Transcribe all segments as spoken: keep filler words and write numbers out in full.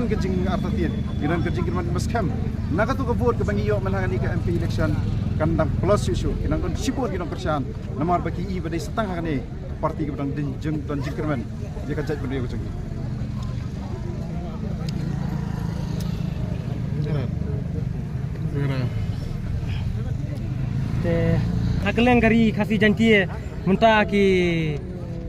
Ka jingartatien, ngi don ka jingkyrmen kaba skhem. Na katu ka vote kaba ngi ïoh mynta ha kane ka M P election, kan dang plus shuh shuh, ki nang don shibun ki nongkyrshan. Namar ba ki i ba dei sa tang ha kane ka party kaba dang don jing, don jingkyrmen ïa ka jaitbynriew ka jong ngi. Te ha ka liang ka Ri Khasi Jaiñtia mynta ki,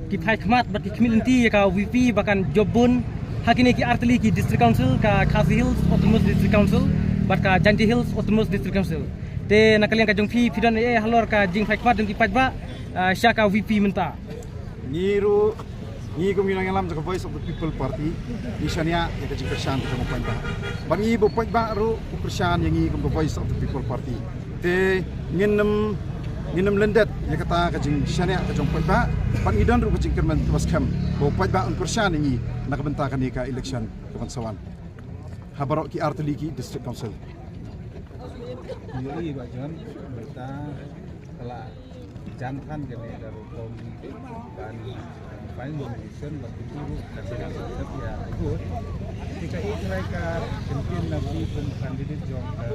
ki phai khmat bad ki khmih lynti ïa ka VPP ba kan jop bun ha kine ki artylli ki District Council, ka Khasi Hills Autonomous District Council bad ka Jaiñtia Hills Autonomous District Council. Te na ka liang ka jong phi, phi don ei ei halor ka jingphai khmat jong ki paidbah, ah, sha ka VPP mynta? Ngi ruh, ngi kum ngi nongïalam jong ka Voice of the People Party, ngi shaniah ïa ka jingkyrshan ka jong u paidbah. Bad ngi, ba u paidbah ruh u kyrshan ïa ngi kum ka Voice of the People Party. Te ngin ym, ngin ym lyndet ïa kata ka jingshaniah ka jong u paidbah. Bad ngi don ruh ka jingkyrmen kaba skhem ba u paidbah un kyrshan ïa ngi na ka bynta kane ka election kaban sa wan ha baroh ki artylli ki District Council. Ïohi Bah John, mynta ka la jan than kane ka rukom ban file nomination bad kito ruh ka dei ka step ïa vote. Te kaei khlei ka campaign na phi kum candidate jong ka,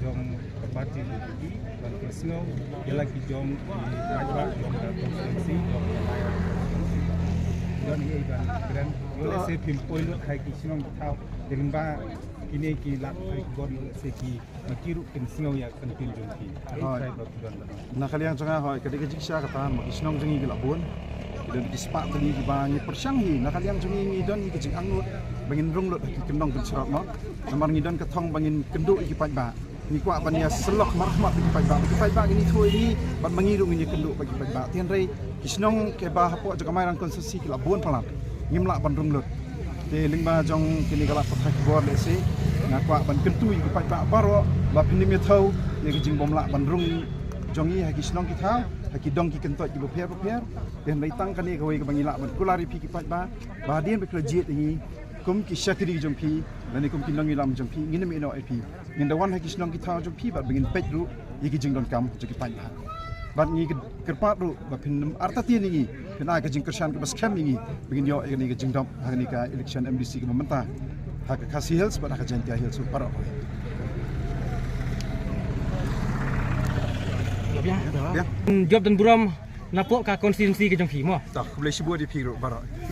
jong ka party VPP ban pynsngew ïa la ki jong ki paidbah jong ka constituency, jong ka Nongpoh constituency. Don ei ei ban kren, lehse phim poi lut ha ki shnong ki thaw, te lyngba kine ki lad paidbah, lehse ki, ma ki ruh kin sngew ïa ka campaign jong phi. Hooid. Na ka liang jong nga, hooid, ka dei ka jingshisha kata, ma ki shnong jong ngi ki la bun, ki don ki spah tylli kiba ngi pyrshang hi. Na ka liang jong ngi, ngi don hi ka jingangnud ba ngin rung lut ha ki kyndong kynsyrok, mo. Namar ngi don ka thong ba ngin kynduh ïa ki paidbah. Ngi kwah ban ïa sylloh markhmat bad ki paidbah, bad ki paidbah ngin ïathuh ïa ngi, bad ma ngi ruh ngin ïakynduh bad ki paidbah. Te hynrei ki shnong kiba hapoh jong ka Mairang constituency ki la bun palat, ngim lah ban rung lut. Te lyngba jong kine ki lad pathai khubor, lehse nga kwah ban kyntu ïa ki paidbah baroh ba phin ym ïa thew ïa ki jingbym lah ban rung jong ngi ha ki shnong ki thaw, ha ki dong ki kyntoit kiba pher bapher. Te hynrei tang kane kawei kaba ngi lah ban kular ïa phi ki paidbah, ba hadien ba phi la jied ïa ngi kum ki shakri jong phi lane kum ki nongïalam jong phi, ngin ym ïehnoh ïa phi. Ngin da wan ha ki shnong ki thaw jong phi bad ba ngin peit ruh ïa ki jingdonkam jong ki paidbah. Bad ngi kyrpad ruh ba phin ym artatien ïa ngi, phin ai ka jingkyrshan kaba skhem ïa ngi ba ngin ïoh ïa kane ka jingdop ha kane ka election MDC kaba mynta ha ka Khasi Hills bad ha ka Jaiñtia Hills baroh. Jop don burom napoh ka constituency ka jong phi, mo. Tah, khublei shibun ïa phi ruh baroh.